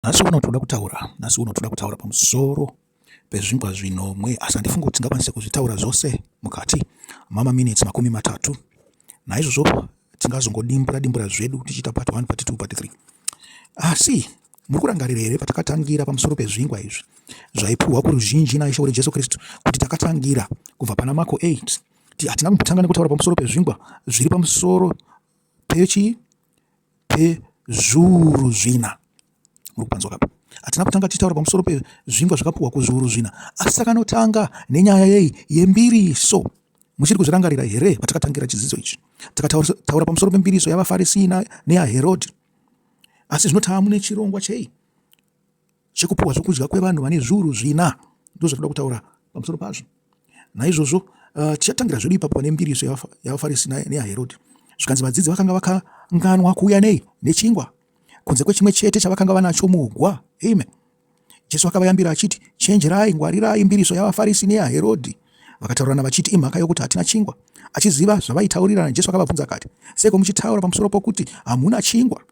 Nhasi uno toda kutaura, nhasi uno toda kutaura pamusoro pezvingwa zvinomwe, asi handifungi kuti tingakwanise kuzvitaura zvose mukati mamaminitsi 30. Naizvozvo tingazongodimbura dimbura zvedu tichiita part 1, part 2, part 3. Asi muri kurangarira here patakatangira pamusoro pezvingwa izvi zvaipiwa kuruzhinji naIshe wedu Jesu Kristu kuti takatangira kubva pana Marko 8? Hatina kumbotanga nekutaura pamusoro pezvingwa zviri pamusoro pechii? Pezviuru zvina. Muri kupanzwa kapa? Hatina kutanga tichitaura pamusoro pezvingwa zvakapuhwa kuzviuru zvina, asi takanotanga nenyaya yei? Yembiriso. Muchiri kuzvirangarira here patakatangira chidzidzo ichi? Takataura pamusoro pembiriso yavaFarisi neyaHerodhi. Asi zvino taamune chirongwa chei? Chekupuhwa zvokudya kwevanhu vane zviuru zvina. Ndozvatinoda kutaura pamusoro pazvo. Naizvozvo tichatangira zvedu ipapo pane mbiriso yavaFarisi neyaHerodhi. Zvikanzi vadzidzi vakanga vakanganwa kuuya nei? Nechingwa, kunze kwechimwe chete chavakanga vanacho mugwa. Amen. Jesu akavayambira achiti, Chenjerai, ngwarirai mbiriso yavaFarisi neyaHerodhi. Vakataurirana vachiti, Imhaka yokuti hatina chingwa. Achiziva zvavaitaurirana, Jesu akavabvunza akati, Seiko muchitaura pamusoro pokuti hamuna chingwa?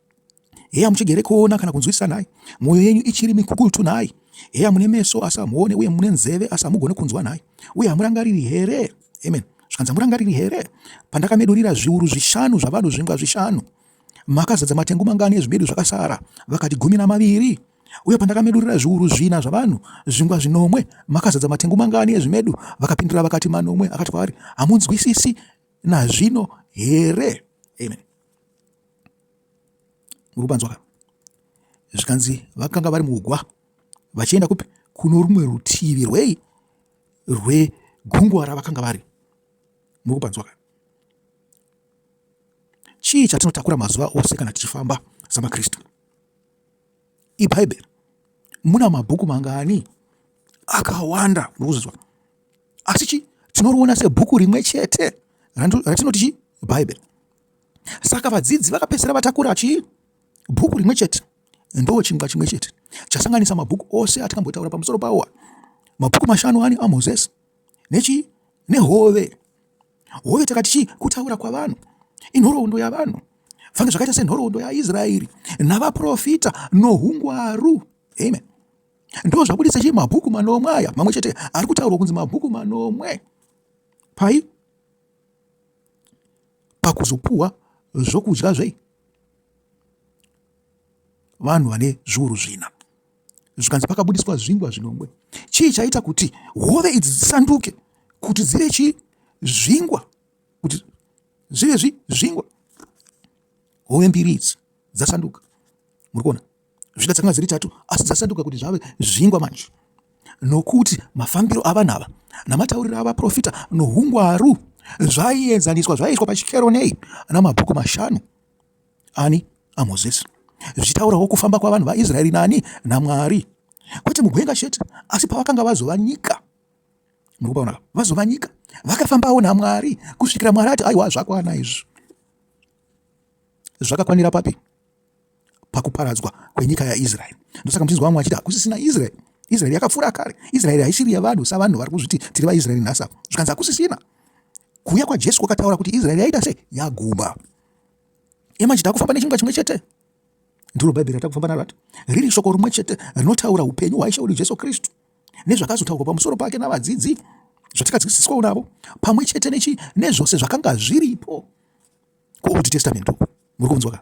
Heya muchigere kuona kana kunzwisisa nhai? Mwoyo yenyu ichiri mikukutu nhai? Heya mune meso asi hamuone uye mune nzeve asi hamugone kunzwa nhai? Uye hamurangariri here? Amen. Zvikanzi hamurangariri here? Pandakamedurira zviuru zvishanu zvavanhu zvingwa zvishanu, makazadza matengu mangani ezvimedu zvakasara? Vakati 12. Uye pandakamedurira zviuru zvina zvavanhu zvingwa zvinomwe, makazadza matengu mangani ezvimedu? Vakapindura vakati manomwe. Akati kwavari, hamunzwisisi nazvino here? Amen. Muri kupanzwa ka? Zvikanzi vakanga vari mugwa vachienda kupi? Kuno rumwe rutivi rwei? Rwegungwa ravakanga vari. Muri kupanzwa ka? Chii chatinotakura mazuva ose kana tichifamba samaKristu? IBhaibheri. Muna mabhuku mangani? Akawanda. Muri kuzvinzwa? Asi chi tinoriona sebhuku rimwe chete ratinoti chi Bhaibheri. Saka vadzidzi vakapedzisira vatakura chii? Bhuku rimwe chete. Ndo chingwa chimwe chete chasanganisa mabhuku ose atakambotaura pamusoro pawo. Mabhuku mashanu ani aMozisi nechii? Nehove. Hove takati chii? Kutaura kwavanhu, inhoroondo yavanhu, fange zvakaita senhoroondo yaIsraeri navaprofita nohungwaru. Amen. Ndo zvabudisa chii? Mabhuku manomwe aya mamwe chete ari kutaurwa kunzi mabhuku manomwe pai pakuzopuhwa zvokudya zvei vanhu vane zviuru zvina. Zvikanzi pakabudiswa zvingwa zvinomwe. Chii chaita kuti hove idzi dzisanduke kuti dzive chii? Zvingwa, kuti zvive zvi zvingwa. Hove mbiri idzi dzasanduka, muri kuona? Zvida dzakanga dziri tatu asi dzasanduka kuti zvave zvingwa manje, nokuti mafambiro avanhu ava namatauriro avaprofita nohungwaru zvaienzaniswa, zvaiiswa pachikero nei namabhuku mashanu ani aMozisi, zvichitaurawo kufamba kwavanhu vaIsraeri nani naMwari, kwete mugwenga chete, asi pavakanga vazova nyika. Muri kupaona, vazova nyika vakafambawo naMwari kusvikira Mwari ati aiwa, zvakwana izvi. Zvakakwanira papi? Pakuparadzwa kwenyika yaIsraeri. Ndosaka muchinzwa vamwe vachiti hakusisina Israeri. Israeri yakapfuura kare. Israeri haisiri yevanhu savanhu vari kuzviti tiri vaIsraeri nhasi apa. Zvikanzi hakusisina. Kuuya kwaJesu kwakataura kuti Israeri yaita sei? Yaguma. Imanje takufamba nechingwa chimwe chete. Ndiro Bhaibheri ratakufamba naro ati riri shoko rimwe chete rinotaura upenyu hwaIshe wedu Jesu Kristu nezvakazotaurwa pamusoro pake navadzidzi zvatikadzidziswawo navo pamwe chete nechi nezvose zvakanga zviripo kuOld Testament uku. Muri kunzwa ka?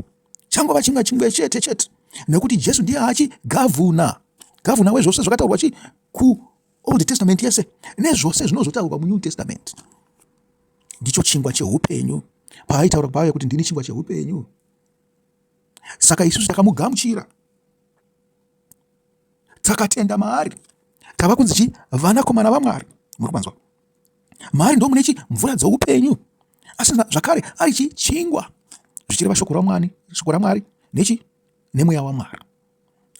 Changova chimwe chimwe chete chete nekuti Jesu ndiye achi gavhuna gavhuna wezvose zvakataurwa chi kuOld Testament yese nezvose zvinozotaurwa muNew Testament. Ndicho chingwa cheupenyu. Paaitaura paaye kuti ndini chingwa cheupenyu. Saka isusu takamugamuchira, takatenda maari, tava kunzi chi vanakomana vaMwari. Muri kumanzwa? Maari ndo mune chi mvura dzoupenyu, asi zvakare ari chi chingwa, zvichireva shoko raMwari, shoko raMwari nechi nemweya waMwari,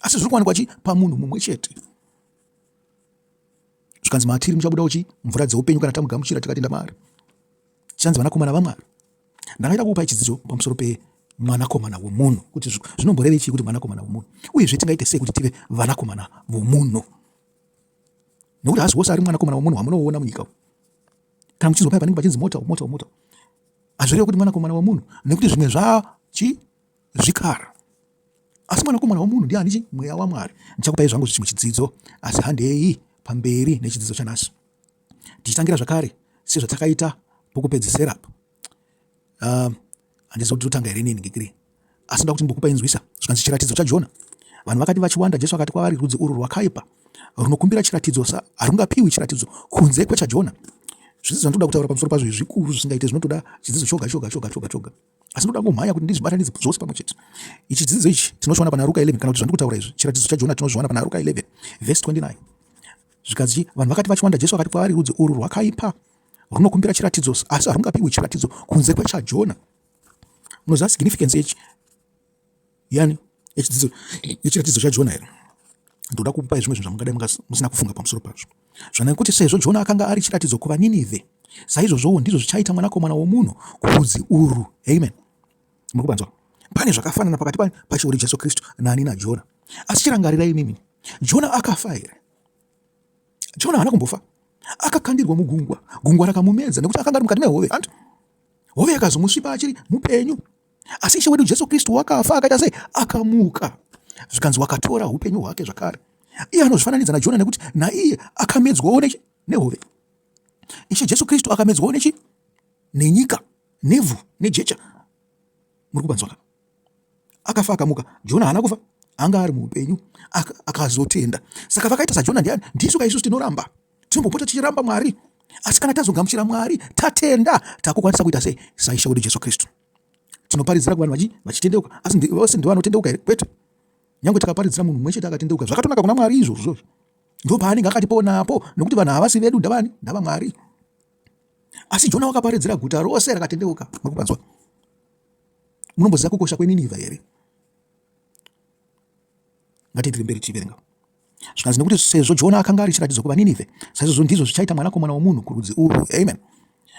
asi zviri kuwanikwa chi pamunhu mumwe chete. Zvikanzi matiri muchabudawo chi mvura dzeupenyu kana tamugamuchira tikatenda maari, tichanzi vanakomana vaMwari. Ndakaita kukupai chidzidzo pamusoro pemwanakomana womunhu, kuti zvinomborevei chii kuti mwanakomana womunhu, uyezve tingaite sei kuti tive vanakomana vomunhu, nekuti haasi wose ari mwanakomana womunhu wamunoona munyika umu. Kana muchinzwa paya panenge pachinzi mortal, mortal, mortal, hazvirevi kuti mwanakomana womunhu, nekuti zvimwe zvachi zvikara. Asi mwanakomana womunhu ndiye ani chi? Mweya waMwari. Ndichakupai zvangu chimwe chidzidzo, asi handei pamberi nechidzidzo chanhasi. Tichitangira zvakare sezvatakaita pokupedzisera apo. Handizivi kuti totanga here neni ngekiri. Asi ndoda kuti ndimbokupai nzwisa zvikanzi chiratidzo chaJona. Vanhu vakati vachiwanda, Jesu akati kwavari, rudzi urwu rwakaipa runokumbira chiratidzo sa harungapiwi chiratidzo kunze kwechaJona. Zvidzidzo zvandinoda kutaura pamusoro pazvo zvikuru zvisingaite zvinotoda chidzidzo choga choga choga choga choga. Asi ndoda kungomhanya kuti ndizvibatanidze zvose pamwe chete. Ichi chidzidzo ichi tinochiwana pana Ruka 11 kana kuti zvandiri kutaura izvi chiratidzo chaJona tinozviwana pana Ruka 11 verse 29. Zvikanzi vanhu vakati vachiwanda Jesu akati kwavari rudzi urwu rwakaipa runokumbira chiratidzo asi harungapiwi chiratidzo kunze kwechaJona. Munoziva significance yechi yani yechidzidzo yechiratidzo chaJona here? Ndoda kukupai zvimwe zvinhu zvamungadai musina kufunga pamusoro pazvo. Zvanekuti sezvo Jona akanga ari chiratidzo kuvaNinivhe, saizvozvowo ndizvo zvichaita mwanakomana womunhu kurudzi urwu. Amen. Muri kupanzwa? Pane zvakafanana pakati pachiuri Jesu Kristu nani naJona. Asi chirangarirai imimi, Jona akafa here? Jona haana kumbofa. Akakandirwa mugungwa, gungwa rakamumedza nekuti akanga ari mukati mehove. Hanti hove yakazomusvipa achiri mupenyu. Asi Ishe wedu Jesu Kristu wakafa akaita sei? Akamuka. Zvikanzi wakatora upenyu hwake zvakare. Iye anozvifananidza naJona nekuti naiye akamedzwawo nehove. Ishe Jesu Kristu akamedzwawo nechi nenyika, nevhu, nejecha. Muri kupanzwa ka? Akafa akamuka. Jona haana kufa, anga ari muupenyu akazotenda. Saka vakaita saJona ndiani? Ndisu ka isusu tinoramba. Tinombopota tichiramba Mwari. Asi kana tazogamuchira Mwari, tatenda, takukwanisa kuita sei? SaIshe wedu Jesu Kristu. Tinoparidzira kuvanhu vachitendeuka, asi vose ndivo vanotendeuka here? Kwete. Nyange tikaparidzira munhu mumwe chete akatendeuka, zvakatonaka kuna Mwari izvozvo. Ndipo paanenge akatiponapo, nokuti vanhu havasi vedu, ndavani? NdavaMwari. Asi Jona wakaparidzira guta rose rakatendeuka. Muri kupanzwa? Munomboziva kukosha kweNinivha here? Ngatiendere mberi tichiverenga. Zvikanzi nekuti sezvo Jona akanga ari chiratidzo kuvaNinivhe, saizvozvo ndizvo zvichaita mwanakomana womunhu kurudzi urwu. Amen.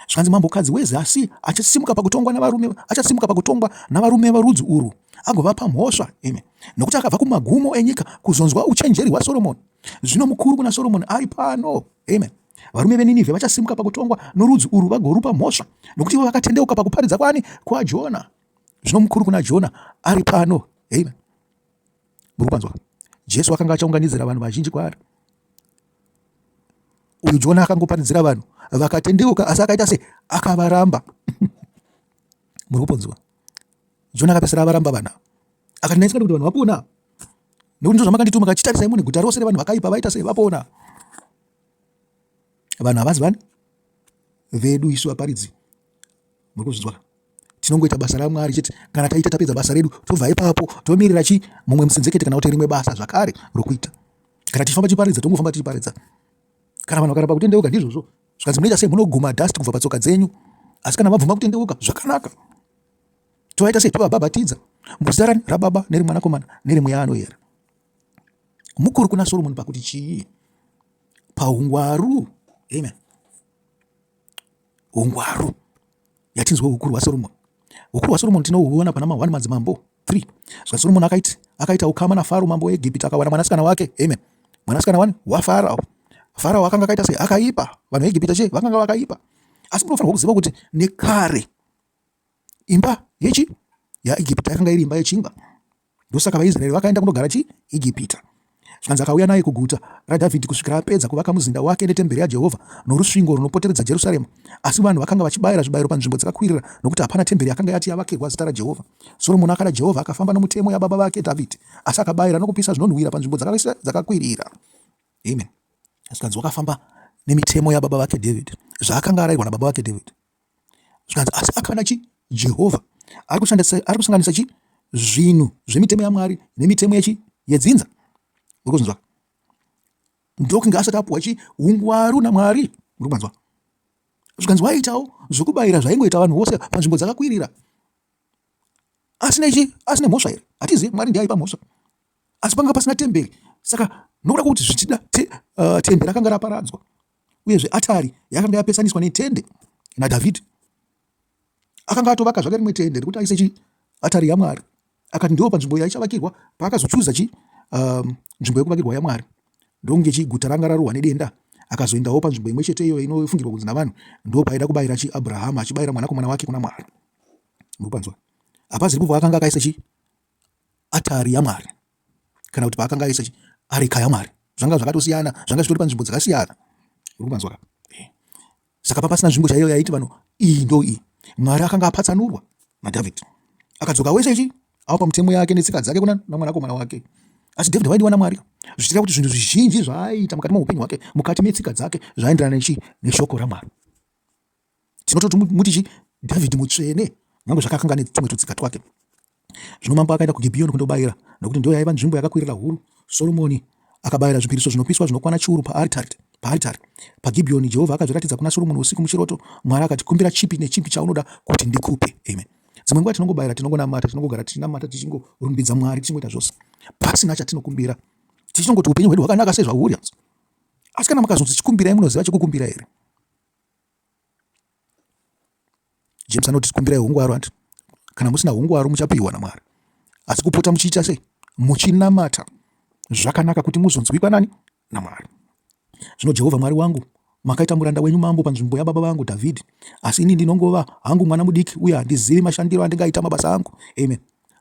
Zvikanzi mambokadzi wezasi achasimuka pakutongwa navarume, achasimuka pakutongwa navarume vorudzi urwu agovapa mhosva. Amen. Nokuti akabva kumagumo enyika kuzonzwa uchenjeri hwaSoromoni. Zvino mukuru kuna Soromoni ari pano. Amen. Varume veNinivhe vachasimuka pakutongwa norudzi urwu vagorupa mhosva, nokuti ivo vakatendeuka pakuparidza kwani? KwaJona. Zvino mukuru kuna Jona ari pano. Amen. Muri kupanzwa? Jesu akanga achaunganidzira vanhu vazhinji kwaari. Uyu Jona akangoparidzira vanhu vakatendeuka, asi akaita se akavaramba. Muri kupanzwa? Jona akapedzisira avaramba vanhu ava. Akati ndaisingadi kuti vanhu vapona. Nekuti ndizvo zvamakandituma kachitarisai mune guta rose revanhu vakaipa vaita sei vapona. Vanhu havazi vani vedu isu vaparidzi. Muri kuzvinzwa? Tinongoita basa raMwari chete. Kana taita tapedza basa redu, tobva ipapo tomirira chi mumwe musinzekete kana kuti rimwe basa zvakare rokuita. Kana tichifamba tichiparidza, tongofamba tichiparidza. Kana vanhu vakaramba kutendeuka ndizvozvo. Zvikanzi munoita sei? Munoguma dust kubva patsoka dzenyu. Asi kana vabvuma kutendeuka zvakanaka. Tovaita sei? Tovabhabhatidza muzita rani? RaBaba nereMwanakomana nereMweya Anoyera. Mukuru kuna Solomon pakuti chii? Paungwaru. Amen. Ungwaru. Yatinzwe ukuru hwaSoromoni. Ukuru hwaSoromoni tinohuona pana 1 Madzimambo 3. Zva Soromoni akaiti akaita ukama naFaro mambo weEgipita akawana mwanasikana wake. Amen. Mwanasikana wani waFarao. Farao akanga akaita sei? Akaipa. Vanhu veEgipita che vakanga vakaipa. Asi munofanirwa kuziva kuti nekare imba yechi yaEgipita yakanga iri imba yechingwa. Ndosaka vaIsraeri vakaenda kundogara chi Egipita. Zvikanzi akauya naye kuguta raDhavhidhi kusvikira apedza kuvaka muzinda wake netemberi yaJehovha norusvingo runopoteredza Jerusarema. Asi vanhu vakanga vachibayira zvibayiro panzvimbo dzakakwirira nokuti hapana temberi yakanga yati yavakirwa zita raJehovha. Soromoni akada Jehovha akafamba nomutemo yababa vake Dhavhidhi, asi akabayira nokupisa zvinonhuwira panzvimbo dzakakwirira. Amen. Zvikanzi wakafamba nemitemo yababa vake David, zvaakanga arayirwa nababa vake David. Zvikanzi asi akada chi Jehovha. Ari kusanganisa chi zvinhu zvemitemo yaMwari nemitemo yechi yedzinza. Uri kuzvinzwa? Ndokunge asati apuwa chi ungwaru naMwari. Uri kumanzwa? Zvikanzi waiitawo zvokubayira zvaingoita vanhu vose panzvimbo dzakakwirira. Asine chi asine mhosva here? Hatizivi, Mwari ndiye aipa mhosva. Asi panga pasina temberi. Saka nokuda kwokuti zvichida te, tende rakanga raparadzwa uyezve atari yakanga yapesaniswa netende naDhavhidhi. Akanga atovaka zvake rimwe tende rekuti aise chi atari yaMwari. Akati ndiwo panzvimbo yaichavakirwa paakazochuza chi nzvimbo yekuvakirwa yaMwari. Ndokunge chi guta ranga rarohwa nedenda. Akazoendawo panzvimbo imwe chete iyoyo inofungirwa kunzi navanhu ndopaida kubayira chi Abrahama achibayira mwanakomana wake kuna Mwari. Muri kupanzwa? Hapaziri kubva akanga akaisa chi atari yaMwari kana kuti paakanga aisa areka yaMwari. Zvanga zvakatosiyana, zvanga zvitori panzvimbo dzakasiyana. Uri kupanzwa ka? Eh. Saka papasina nzvimbo chaiyo yaiti vanhu iyi ndo iyi. Mwari akanga apatsanurwa naDhavhidhi. Akadzoka wese ichi awapa mutemo yake netsika dzake kuna namwanakomana wake. Asi David waidiwa naMwari zvichireva kuti zvinhu zvizhinji zvaaiita mukati meupenyu hwake, mukati metsika dzake zvaienderana nechi neshoko raMwari. Tinototi muti chi David mutsvene nyange zvakakanga netumwe tutsika twake. Zvino mambo akaenda kuGibhiyoni kundobayira, nokuti ndiyo yaiva nzvimbo yakakwirira huru. Soromoni akabayira zvipiriso zvinopiswa zvinokwana chiuru paaritari. Paaritari paGibhiyoni, Jehovha akazviratidza kuna Soromoni usiku muchiroto. Mwari akati, Kumbira chipi nechipi chaunoda kuti ndikupe. Amen. Dzimwe nguva tinongobayira, tinongonamata, tinongogara tichinamata, tichingorumbidza Mwari, tichingoita zvose pasina chatinokumbira, tichingoti upenyu hwedu hwakanaka sezvahuri. Asi kana makazonzi chikumbirai, munoziva chekukumbira here? James anoti kumbirai hungwaru anti kana musina hungwaru muchapiwa naMwari. Asi kupota muchiita sei? Muchinamata zvakanaka kuti muzonzwikwa nani? NaMwari. Zvino Jehovha Mwari wangu, makaita muranda wenyu mambo panzvimbo yababa vangu Dhavhidhi, asi ini ndinongova hangu mwana mudiki uye handizivi mashandiro andingaita mabasa angu. Amen.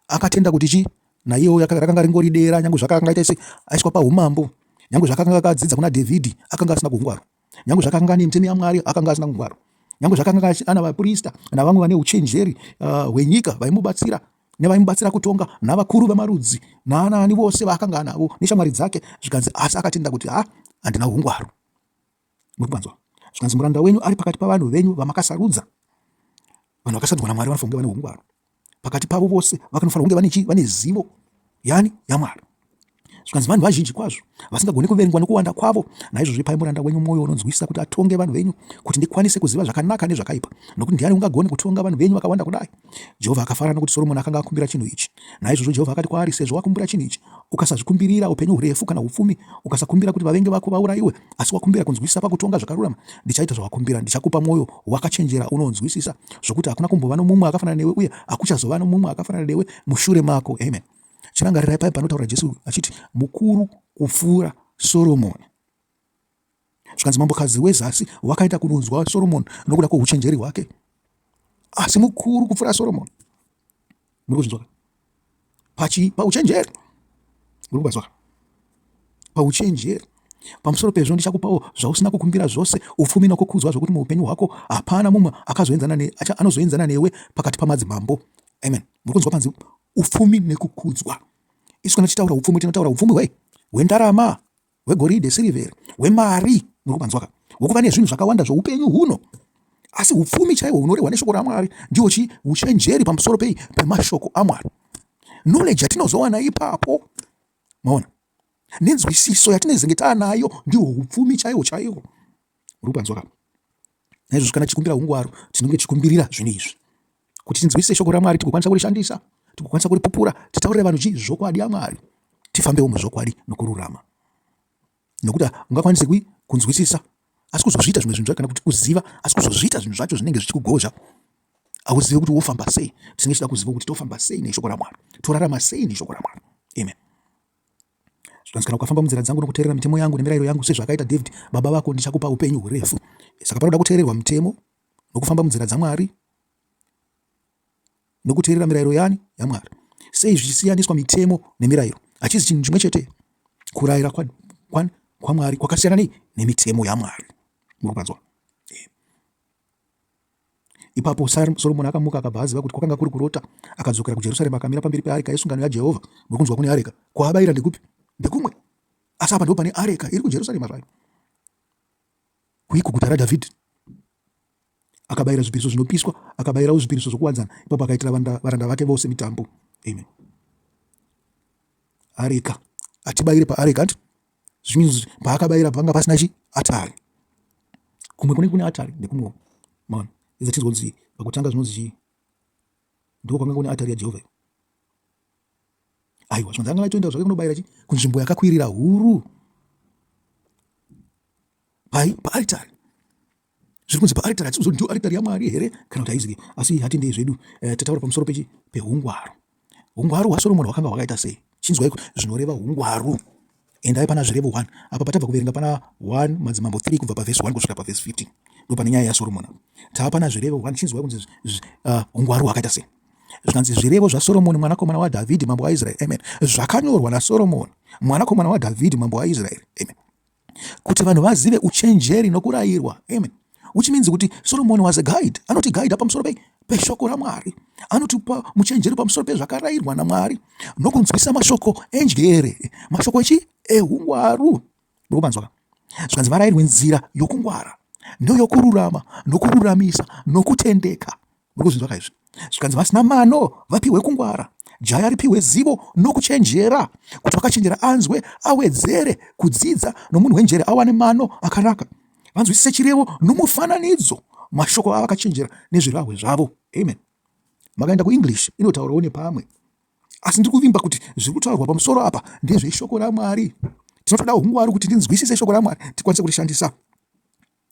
Akatenda kuti chii? Naiyewo rakanga ringori dera, nyange zvakanga aita sei, aiswa paumambo, nyange zvakanga akadzidza kuna Dhavhidhi, akanga asina kuhungwaru. Nyange zvakanga ane mitemo yaMwari, akanga asina kungwaro. Nyange zvakanga ana vaprista navamwe vane uchenjeri hwenyika vaimubatsira nevaimubatsira kutonga navakuru vemarudzi naanaani vose vaakanga anavo neshamwari dzake, zvikanzi asi akatenda kuti ha handina ungwaru. Muri kupanzwa? Zvikanzi muranda wenyu ari pakati pavanhu venyu vamakasarudza. Vanhu vakasarudzwa naMwari vanofanira kunge vane ungwaru. Pakati pavo vose vakanofanira kunge vane chii? Vane zivo yani yaMwari. Zvikanzi vanhu vazhinji kwazvo vasingagoni kuverengwa nokuwanda kwavo. Naizvozvo ipai muranda wenyu mwoyo unonzwisisa kuti atonge vanhu venyu, kuti ndikwanise kuziva zvakanaka nezvakaipa, nokuti ndiani ungagone kutonga vanhu venyu vakawanda kudai? Jehovha akafara nokuti Soromoni akanga akumbira chinhu ichi. Naizvozvo Jehovha akati kwaari, Sezvo wakumbira chinhu ichi, ukasazvikumbirira upenyu hurefu kana upfumi, ukasakumbira kuti vavengi vako vaurayiwe, asi wakumbira kunzwisisa pakutonga zvakarurama, ndichaita zvawakumbira. Ndichakupa mwoyo wakachenjera unonzwisisa, zvokuti hakuna kumbova nomumwe akafanana newe uye hakuchazova nomumwe akafanana newe mushure mako. Amen. Chirangarirai paya panotaura Jesu achiti mukuru kupfuura Soromoni. Zvikanzi mambokadzi wezasi wakaenda kunonzwa Soromoni nokuda kwouchenjeri hwake, asi mukuru kupfuura Soromoni. Muri kuzvinzwa pachi pauchenjeri, muri kubanzwa pauchenjeri. Pamusoro pezvo ndichakupawo zvausina kukumbira zvose, upfumi nokukudzwa, zvokuti muupenyu hwako hapana mumwe akazoenzana ne, anozoenzana newe pakati pamadzimambo. Amen. Muri kunzwa panzi upfumi nekukudzwa. Isu kana tichitaura upfumi tinotaura upfumi hwei? Hwendarama, hwegoridhe, sirivheri, hwemari, muri kupanzwa ka? Hwekuva nezvinhu zvakawanda zvoupenyu huno. Asi upfumi chaihwo hunorehwa neshoko raMwari ndiwo chi uchenjeri pamusoro pei pemashoko aMwari. Knowledge yatinozowana ipapo, maona, nenzwisiso yatinezenge taanayo ndihwo upfumi chaihwo chaihwo. Muri kupanzwa ka? Naizvozvo kana tichikumbira ungwaru tinenge tichikumbirira zvinhu izvi kuti tinzwisise shoko raMwari tigokwanisa kurishandisa, tigokwanisa kuripupura, titaurire vanhu chii zvokwadi yaMwari, tifambewo muzvokwadi nokururama. Nokuti ungakwanise kui kunzwisisa asi kuzozviita zvimwe zvinhu zvacho kana kuti kuziva asi kuzozviita zvinhu zvacho zvinenge zvichikugozha hauzivi kuti wofamba sei. Tinenge tichida kuziva kuti tofamba sei neshoko raMwari, torarama sei neshoko raMwari. Amen. Zvikanzi kana ukafamba munzira dzangu nokuteerera mitemo yangu nemirayiro yangu sezvakaita David baba vako ndichakupa upenyu hurefu. Saka panoda kuteererwa mitemo nokufamba munzira dzaMwari nokuteerera mirayiro yani yaMwari. Sei zvichisiyaniswa mitemo nemirayiro? Hachizi chinhu chimwe chete. Kurayira kwaMwari kwa, kwa kwakasiyana nei nemitemo yaMwari. Muri kupanzwa? Ipapo Soromoni akamuka akabva aziva kuti kwakanga kuri kurota. Akadzokera kuJerusarema akamira pamberi peareka yesungano yaJehovha. Muri kunzwa kune areka? Kwaabayira ndekupi? Ndekumwe. Asi apa ndipo pane areka iri kuJerusarema zvayo. Kuiguta raDhavhidhi. Akabayira zvipiriso zvinopiswa, akabayirawo zvipiriso zvokuwadzana. Ipapo akaitira varanda vake vose mitambo. Amen. Areka. Atibayire paareka anti zvinhu paakabayira panga pasina chi atari. Kumwe kune kune atari ndekumwe. Maona. Idzo tinzwa kunzi pakutanga zvinonzi chii? Ndiko kwanga kune atari yaJehovha. Aiwa, zvinonzi anga aitoenda zvake kunobayira chi kunzvimbo yakakwirira huru. Pai paaritari. Zviri kunzi paaritari hatisi kuziva kuti ndiyo aritari yaMwari here kana kuti haiziki. Asi hatindei zvedu eh, tataura pamusoro pechi pehungwaru. Ungwaru hwaSoromoni hwakanga hwakaita sei? Chinzwai zvinoreva ungwaru. Endai pana Zvirevo 1. Apa patabva kuverenga pana 1 Madzimambo 3 kubva pavhesi 1 kusvika pavhesi 15. Ndipo pane nyaya yaSoromoni. Tava pana Zvirevo 1 chinzwai kunzi uh, ungwaru hwakaita sei? Zvikanzi zvirevo zvaSoromoni mwanakomana waDhavhidhi mambo waIsraeri. Amen. Zvakanyorwa naSoromoni mwanakomana waDhavhidhi mambo waIsraeri. Amen. Kuti vanhu vazive uchenjeri nokurayirwa. Amen. Which means kuti Solomon was a guide. Anoti guide pamusoro pei? Peshoko raMwari. Anotipa muchenjeri pamusoro pezvakarayirwa naMwari nokunzwisa mashoko enjere, mashoko echi ehungwaru. Ndikupanzwa. Zvikanzi varayirwe nzira yokungwara neyokururama nokururamisa nokutendeka. Muri kuzvinzwa ka izvi? Zvikanzi vasina mano vapiwe kungwara, jaya ripiwe zivo nokuchenjera, kuti wakachenjera anzwe awedzere kudzidza, nomunhu wenjere awane mano akanaka. Vanzwisise chirevo nomufananidzo, mashoko avakachenjera nezvirahwe zvavo. Amen. Makaenda kuEnglish inotaurawo nepamwe, asi ndiri kuvimba kuti zviri kutaurwa pamusoro apa ndezveshoko raMwari. Tinotoda ungwaru kuti tinzwisise shoko raMwari tikwanise kurishandisa.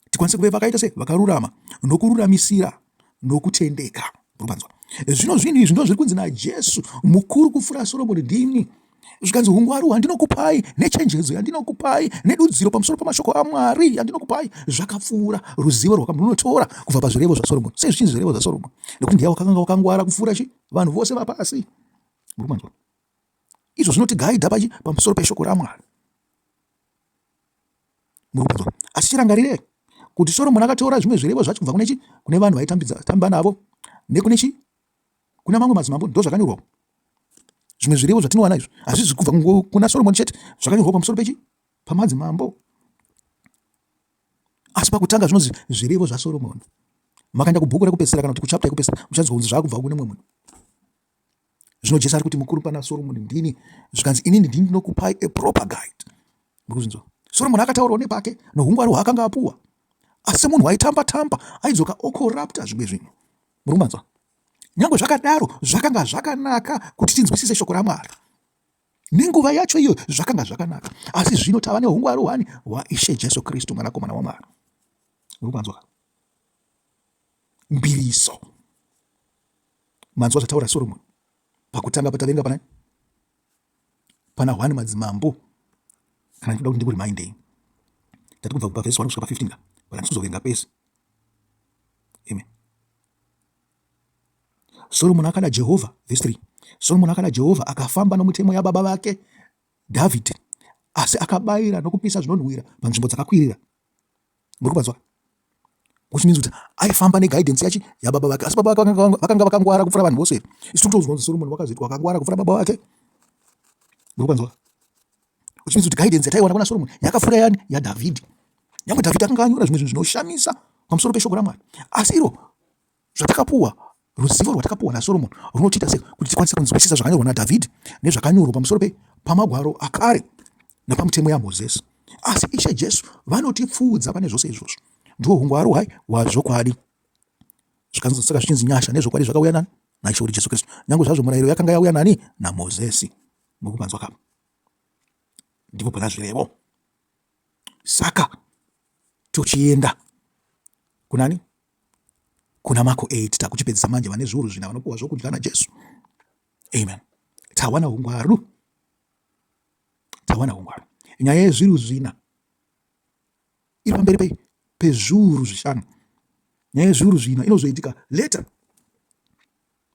Tikwanise kuve vakaita se vakarurama nokururamisira nokutendeka. Murupanzwa. Zvino zvinhu izvi ndozviri kunzi naJesu mukuru kupfuura Soromoni ndini. Zvikanzi ungwaru hwandinokupai nechenjedzo yandinokupai nedudziro pamusoro pamashoko aMwari yandinokupai zvakapfuura ruzivo rwakamunotora kubva pazvirevo zvaSoromoni. Sei zvichinzi zvirevo zvaSoromoni? Nekuti ndiye wakanga wakangwara kupfuura chi vanhu vose vapasi. Murupanzwa. Izvo zvinotigaidha pachi pamusoro peshoko raMwari. Muri kunzwa? Asi chirangarirei kuti Soromoni akatora zvimwe zvirevo zvacho kubva kune chi kune vanhu vaitambidza tamba navo nekune chi kuna mamwe madzimambo ndo zvakanyorwawo zvimwe zvirevo zvatinowana izvo hazvizi kubva kuna Soromoni chete zvakanyorwa pamusoro pechi pamadzimambo asi pakutanga zvinonzi zvirevo zvaSoromoni makaenda kubhuku rekupedzisira kana kuti kuchapter yekupedzisira muchanzwa kunzi zvakubva kune mumwe munhu Zvino Jesu ari kuti mukuru pana Solomon ndini, zvikanzi inini ndini ndinokupai a proper guide. Muri kuzvinzwa? Solomon akataurawo nepake nohungwaru hwaakanga apuwa, asi semunhu waitamba tamba aidzoka okorapta zvimwe zvinhu. Muri kumanzwa? Nyangwe zvakadaro, zvakanga zvakanaka kuti tinzwisise shoko raMwari. Nenguva yacho iyoyo zvakanga zvakanaka, asi zvino tava nehungwaru hwani hwaIshe Jesu Kristu mwanakomana waMwari. Muri kumanzwa? Mbiriso. Manzwa zvataura Solomon pakutanga pataverenga pana pana 1 Madzimambo kana ndikuda kuti ndikuremindei tati kubva pavhesi 1 kusvika pa15 ka but handisi kuzoverenga pese. Amen. Solomon akada Jehovha, vhesi 3. Solomon akada Jehovha akafamba nomutemo yababa vake Dhavhidhi, asi akabayira nokupisa zvinonhuwira panzvimbo dzakakwirira. Muri kupanzwa? Which means kuti aifamba neguidance yachi yababa vake, asi baba vake vakanga vakangwara kupfuura vanhu vose. Isu totozwa kuti Solomon wakazoitwa akangwara kupfuura baba vake. Muri kupanzwa? Which means kuti guidance yataiwana kuna Solomon yakapfuura yani yaDhavhidhi. Nyangwe Dhavhidhi akanga anyora zvimwe zvinhu zvinoshamisa pamusoro peshoko raMwari, asi iro Zvatakapuwa, ruzivo rwatakapuwa naSoromoni runotiita sei kuti tikwanise kunzwisisa zvakanyorwa naDhavhidhi nezvakanyorwa pamusoro pamagwaro akare napamutemo yaMozisi. Asi Ishe Jesu vanotipfuudza pane zvose izvozvo. Ndiwo hungwaru hwai hwazvokwadi. Zvikanzi saka zvichinzi nyasha nezvokwadi zvakauya nani? NaIshe wedu Jesu Kristu. Nyange zvazvo murayiro yakanga yauya nani? NaMozisi. Muri kupanzwa kapa? Ndipo pana zvirevo. Saka tochienda kunani? Kuna Marko 8 takuchipedzisa manje vane zviuru zvina vanopuwa zvokudya naJesu. Amen. Tawana ungwaru. Tawana ungwaru. Nyaya yezviuru zvina iri pamberi pei pezviuru zvishanu. Nyaya yezviuru zvina inozoitika later.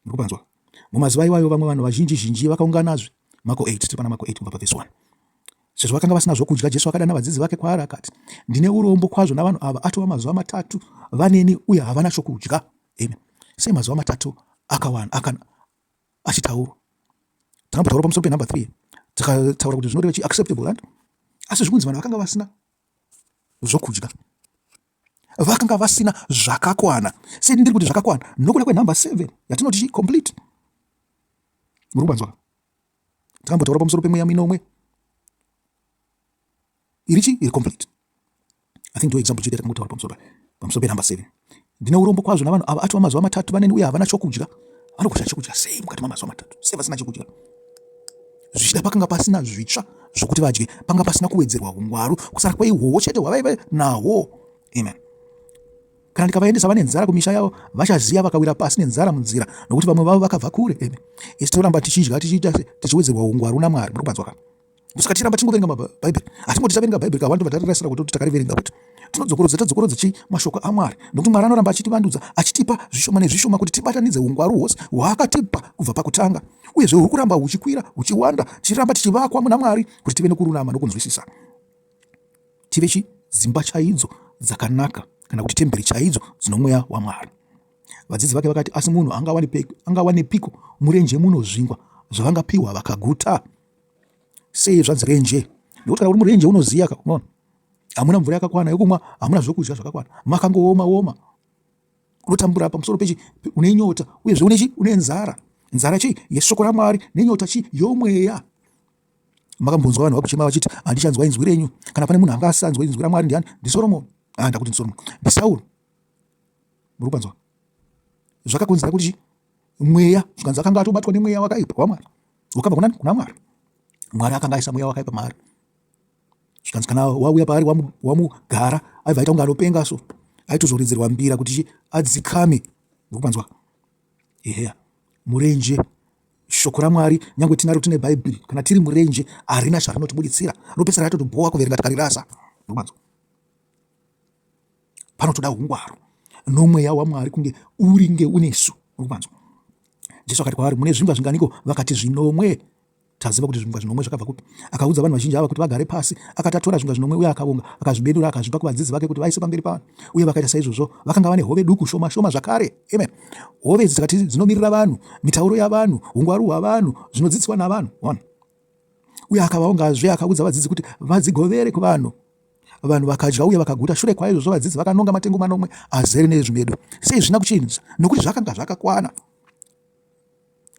Muri kupanzwa? Mumazuva iwayo vamwe vanhu vazhinji zhinji vakaunganazve. Marko 8, tiri pana Marko 8 kubva pavhesi 1. Sezvo vakanga vasina zvokudya, Jesu akadana vadzidzi vake kwaari akati, Ndine urombo kwazvo navanhu ava, atova mazuva matatu vaneni uye havana chokudya. Amen. Sei mazuva matatu akawana akana achitaurwa? Takambotaura pamusoro penumber 3 tikataura kuti zvinoreva chi acceptable and asi zvikunzi vanhu vakanga vasina zvokudya vakanga vasina zvakakwana. Sei ndiri kuti zvakakwana? Nokuda kwenumber 7 yatinoti chi complete. Muri kubanzwa? Takambotaura pamusoro pemweya minomwe iri chi iri complete. I think ndo example chete yatakangotaura pamusoro pamusoro penumber 7. Ndine urombo kwazvo navanhu ava atova mazuva matatu vaneni uye havana chokudya. Vanogosha chokudya sei mukati mamazuva matatu? Sei vasina chokudya? Zvichida pakanga pasina zvitsva zvokuti vadye, panga pasina kuwedzerwa ungwaru kusara kweihwohwo chete hwavaive nahwo. Amen. Kana ndikavaendesa vane nzara kumisha yavo, vachaziya vakawira pasi nenzara munzira, nokuti vamwe vavo vakabva kure. Amen. Isu toramba tichidya tichiita tichiwedzerwa ungwaru naMwari. Muri kupanzwa ka? Ndosaka tichiramba tichingoverenga mabhaibheri. Hatingoti taverenga bhaibheri kawanda tobva tarirasira kuti takariverenga kuti. Tinodzokorodza tadzokorodza chii? Mashoko aMwari. Nokuti Mwari anoramba achitivandudza, achitipa zvishoma nezvishoma kuti tibatanidze ungwaru hwose hwaakatipa kubva pakutanga. Uyezve huri kuramba huchikwira, huchiwanda, tichiramba tichivakwa muna Mwari kuti tive nokururama nokunzwisisa. Tive chi dzimba chaidzo dzakanaka kana kuti temberi chaidzo dzinomweya waMwari. Vadzidzi vake vakati, asi munhu angawanepiko murenje muno zvingwa zvavangapiwa vakaguta? Sei zvanzi renje? Nekuti kana uri murenje unoziya ka, unoona hamuna mvura yakakwana yokumwa, hamuna zvokudya zvakakwana, makangooma oma, unotambura pamusoro pechi, une nyota uyezve une chi, une nzara. Nzara chii? Yeshoko raMwari nenyota chii? Yomweya. Makambonzwa vanhu vakuchema vachiti handichanzwa inzwi renyu. Kana pane munhu anga asanzwa inzwi raMwari ndiani? NdiSoromoni. Ah, ndakuti ndiSoromoni, ndiSauro. Muri kupanzwa? Zvakakonzera kuti mweya, zvikanzi akanga atobatwa nemweya wakaipa waMwari, wakabva kunani? Kuna Mwari. Mwari akanga aisa mweya wakaipa maari. Zvikanzi kana wauya paari wamugara, aibva aita kunge anopenga so, aitozoridzirwa mbira kuti adzikame. Muri kupanzwa? Eheya, murenje shoko raMwari nyange tinaro tine Bhaibheri, kana tiri murenje harina zvarinotibuditsira, rinopedzisira ratotibhowa kuverenga tikarirasa. Muri kupanzwa? Panotoda ungwaru nomweya waMwari kunge uringe unesu. Uri kupanzwa? Jesu akati kwavari, mune zvingwa zvinganiko? Vakati, zvinomwe. Taziva kuti zvingwa zvinomwe zvakabva kupi. Akaudza vanhu vazhinji ava kuti vagare pasi. Akati atora zvingwa zvinomwe uye akavonga, akazvibedura, akazvipa kuvadzidzi vake kuti vaise pamberi pavanhu. Uye vakaita saizvozvo. Vakanga vane hove duku shoma shoma zvakare. Amen. Hove idzi takati dzinomirira vanhu, mitauro yavanhu, ungwaru hwavanhu, zvinodzidziswa navanhu. One. Uye akavaongazve, akaudza vadzidzi kuti vadzigovere kuvanhu. Vanhu vakadya uye vakaguta. Shure kwaizvozvo vadzidzi vakanonga matengu manomwe azere nezvimedu. Sei zvisina kuchinja? Nokuti zvakanga zvakakwana.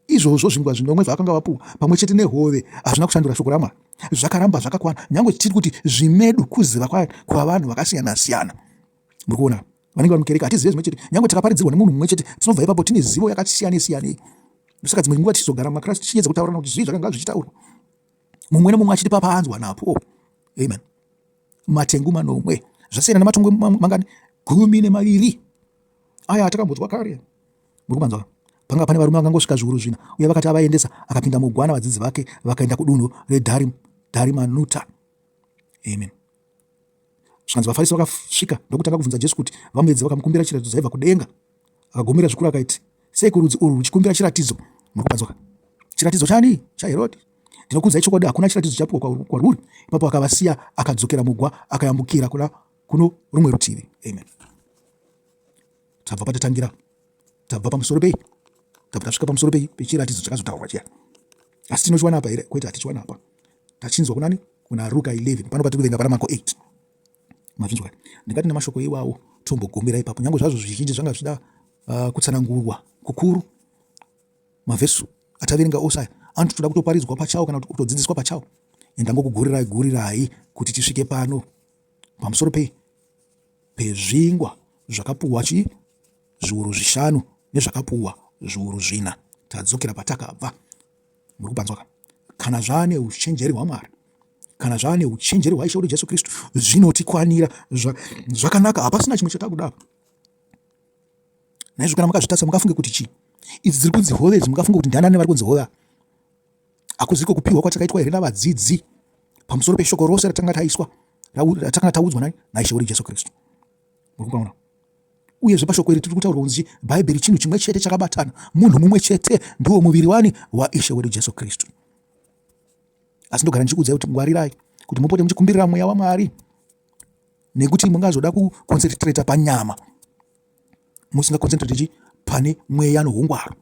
Izvozvo zvingwa zvinomwe zvavakanga vapuwa pamwe chete nehove hazvina kushandura shoko raMwari. Zvakaramba zvakakwana, nyange tiri kuti zvimedu kuziva kwavanhu vakasiyana-siyana. Muri kuona vanenge vari mukereke hatizive zvimwe chete, nyange takaparidzirwa nemunhu mumwe chete, tinobva ipapo tine zivo yakasiyane siyanei. Saka dzimwe nguva tichizogara mumakirasi tichiedza kutaurana kuti zvii zvakanga zvichitaurwa, mumwe nemumwe achitipa paanzwa napo. Amen. Matengu manomwe zvasiyana nematongo mangani? 12 aya atakambodzwa kare. Muri kumanzwa? Panga pane varume vangangosvika zviuru zvina, uye vakati avaendesa, akapinda mugwa navadzidzi vake, vakaenda kudunhu reDharimanuta. Amen. Zvikanzi vaFarisi vakasvika ndokutanga kubvunza Jesu kuti vamuedze, vakamukumbira chiratidzo chaibva kudenga. Akagomera zvikuru akaiti, Seiko rudzi urwu ruchikumbira chiratidzo? Muri kupanzwa? Chiratidzo chani? ChaHerodi. Ndinokuudzai chokwadi, hakuna chiratidzo chapiwa kwaruri. Ipapo akavasiya, akadzokera mugwa, akayambukira kuna kuno rumwe rutivi. Amen. Tabva patatangira, tabva pamusoro pei, tabva tasvika pamusoro pei pechiratidzo chakazotaurwa chiya. Asi tinochiwana apa here? Kwete, hatichiwana apa. Tachinzwa kunani? Kuna Ruka 11. Pano patiri kuverenga pana Marko 8. Mazvinzwa? Ndingati nemashoko iwawo tombogumira ipapo, nyange zvazvo zvizhinji zvanga zvichida kutsanangurwa kukuru. Mavhesi ataverenga ose aya anotoda kutoparidzwa pachawo kana kutodzidziswa pachawo. Ndangokugurirai gurirai kuti tisvike pano pamusoro pei pezvingwa zvakapuhwa chii zviuru zvishanu nezvakapuhwa zviuru zvina. Tadzokera patakabva. Muri kupanzwa ka? Kana zvaane uchenjeri hwaMwari, kana zvaane uchenjeri hwaIshe wedu Jesu Kristu, zvinotikwanira zvakanaka. Hapasina chimwe chatakuda apa. Naizvo kana makazvitarisa mungafunge kuti chii? Idzi dziri kunzi hove idzi mungafunge kuti ndianani vari kunzi hove? Hakuziko kupiwa kwatakaitwa here navadzidzi pamusoro peshoko rose ratanga taiswa ratakanga taudzwa nani naIshe wedu Jesu Kristu? Muri kupaona? Uyezve pashoko iri tiri kutaurwa kunzi Bhaibheri chinhu chimwe chete chakabatana, munhu mumwe chete ndiwo muviri wani waIshe wedu Jesu Kristu. Asi ndogara ndichikuudzai kuti ngwarirai kuti mupote muchikumbirira mweya waMwari, nekuti mungazoda kuconcentrata panyama musingaconcentrate chi pane mweya noungwaru.